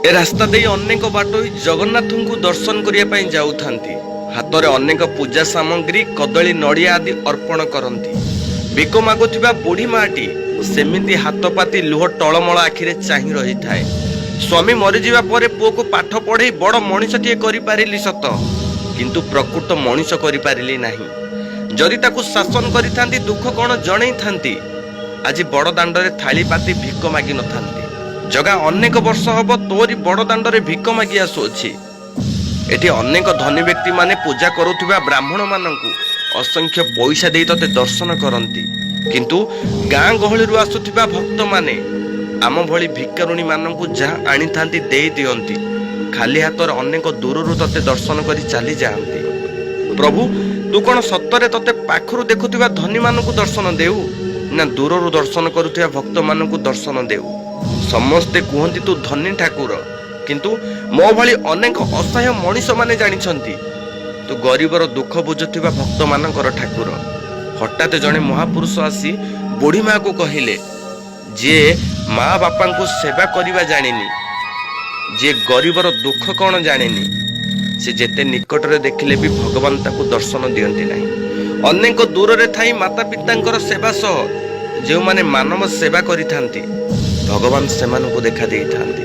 ଏ ରାସ୍ତା ଦେଇ ଅନେକ ବାଟୋଇ ଜଗନ୍ନାଥଙ୍କୁ ଦର୍ଶନ କରିବା ପାଇଁ ଯାଉଥାନ୍ତି। ହାତରେ ଅନେକ ପୂଜା ସାମଗ୍ରୀ, କଦଳୀ, ନଡ଼ିଆ ଆଦି ଅର୍ପଣ କରନ୍ତି। ଭିକ ମାଗୁଥିବା ବୁଢ଼ୀ ମାଟି ସେମିତି ହାତ ପାତି ଲୁହ ଟଳମଳ ଆଖିରେ ଚାହିଁ ରହିଥାଏ। ସ୍ୱାମୀ ମରିଯିବା ପରେ ପୁଅକୁ ପାଠ ପଢ଼େଇ ବଡ଼ ମଣିଷଟିଏ କରିପାରିଲି ସତ, କିନ୍ତୁ ପ୍ରକୃତ ମଣିଷ କରିପାରିଲି ନାହିଁ। ଯଦି ତାକୁ ଶାସନ କରିଥାନ୍ତି, ଦୁଃଖ କ'ଣ ଜଣେଇଥାନ୍ତି, ଆଜି ବଡ଼ ଦାଣ୍ଡରେ ଥାଳି ପାତି ଭିକ ମାଗି ନଥାନ୍ତି। ଜଗା, ଅନେକ ବର୍ଷ ହବ ତୋରି ବଡ଼ ଦାଣ୍ଡରେ ଭିକ ମାଗି ଆସୁଅଛି। ଏଠି ଅନେକ ଧନୀ ବ୍ୟକ୍ତିମାନେ ପୂଜା କରୁଥିବା ବ୍ରାହ୍ମଣମାନଙ୍କୁ ଅସଂଖ୍ୟ ପଇସା ଦେଇ ତତେ ଦର୍ଶନ କରନ୍ତି, କିନ୍ତୁ ଗାଁ ଗହଳିରୁ ଆସୁଥିବା ଭକ୍ତମାନେ ଆମ ଭଳି ଭିକାରୁଣୀମାନଙ୍କୁ ଯାହା ଆଣିଥାନ୍ତି ଦେଇ ଦିଅନ୍ତି। ଖାଲି ହାତରେ ଅନେକ ଦୂରରୁ ତତେ ଦର୍ଶନ କରି ଚାଲିଯାଆନ୍ତି। ପ୍ରଭୁ, ତୁ କ'ଣ ସତରେ ତତେ ପାଖରୁ ଦେଖୁଥିବା ଧନୀମାନଙ୍କୁ ଦର୍ଶନ ଦେଉ ନା ଦୂରରୁ ଦର୍ଶନ କରୁଥିବା ଭକ୍ତମାନଙ୍କୁ ଦର୍ଶନ ଦେଉ? ସମସ୍ତେ କୁହନ୍ତି ତୁ ଧନୀ ଠାକୁର, କିନ୍ତୁ ମୋ ଭଳି ଅନେକ ଅସହାୟ ମଣିଷମାନେ ଜାଣିଛନ୍ତି ତୁ ଗରିବର ଦୁଃଖ ବୁଝୁଥିବା ଭକ୍ତମାନଙ୍କର ଠାକୁର। ହଠାତ୍ ଜଣେ ମହାପୁରୁଷ ଆସି ବୁଢ଼ୀ ମାକୁ କହିଲେ, ଯିଏ ମା ବାପାଙ୍କୁ ସେବା କରିବା ଜାଣିନି, ଯିଏ ଗରିବର ଦୁଃଖ କ'ଣ ଜାଣିନି, ସେ ଯେତେ ନିକଟରେ ଦେଖିଲେ ବି ଭଗବାନ ତାକୁ ଦର୍ଶନ ଦିଅନ୍ତି ନାହିଁ। ଅନେକ ଦୂରରେ ଥାଇ ମାତା ପିତାଙ୍କର ସେବା ସହ ଯେଉଁମାନେ ମାନବ ସେବା କରିଥାନ୍ତି, ଭଗବାନ ସେମାନଙ୍କୁ ଦେଖା ଦେଇଥାନ୍ତି।